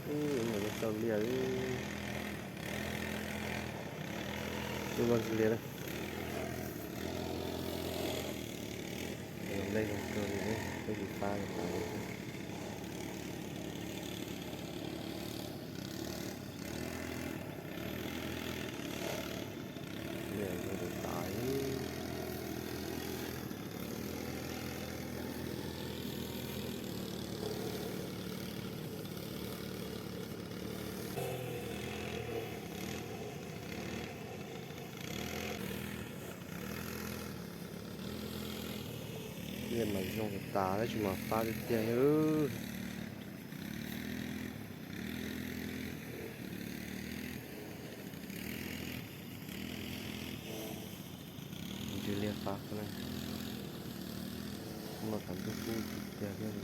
Ub, mus rau liaj, ub, mus rau liaj na. Los nplej zoo kawg li, peb tsis pab li tas li. Liaj zoo tas tas li. Liaj mas zoo tas tas, tab sis mas fab tiag tiag li. Ntsws liaj fab xwb na. Hnub no tshav ntuj kub tiag tiag thiab.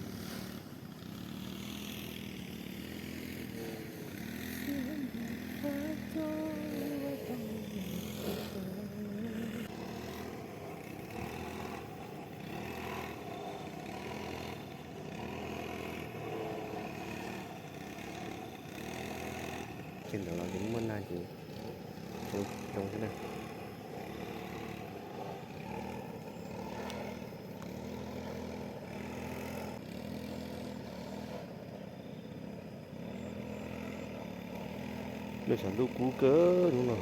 Ces ntawm los ces muaj nag ces zoo xwb na. Lub tshav ntuj kub kawg hnub no.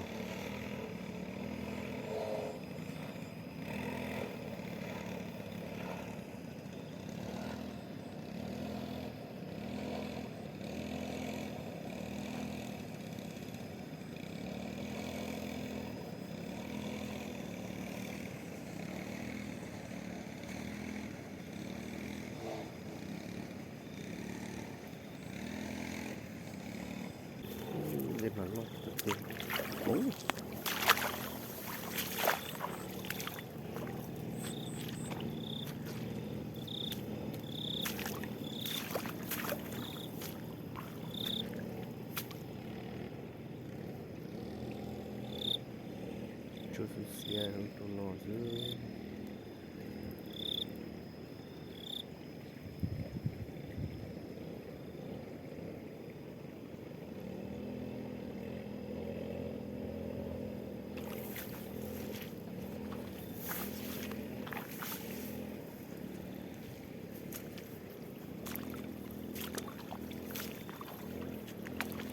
Dej mas loj tiag tiag. Tsuas xwb xiab rau no xwb.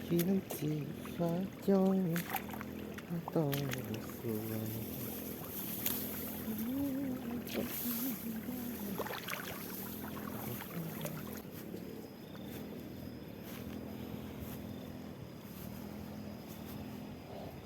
Tsis leej txiv fav coob, tau xua.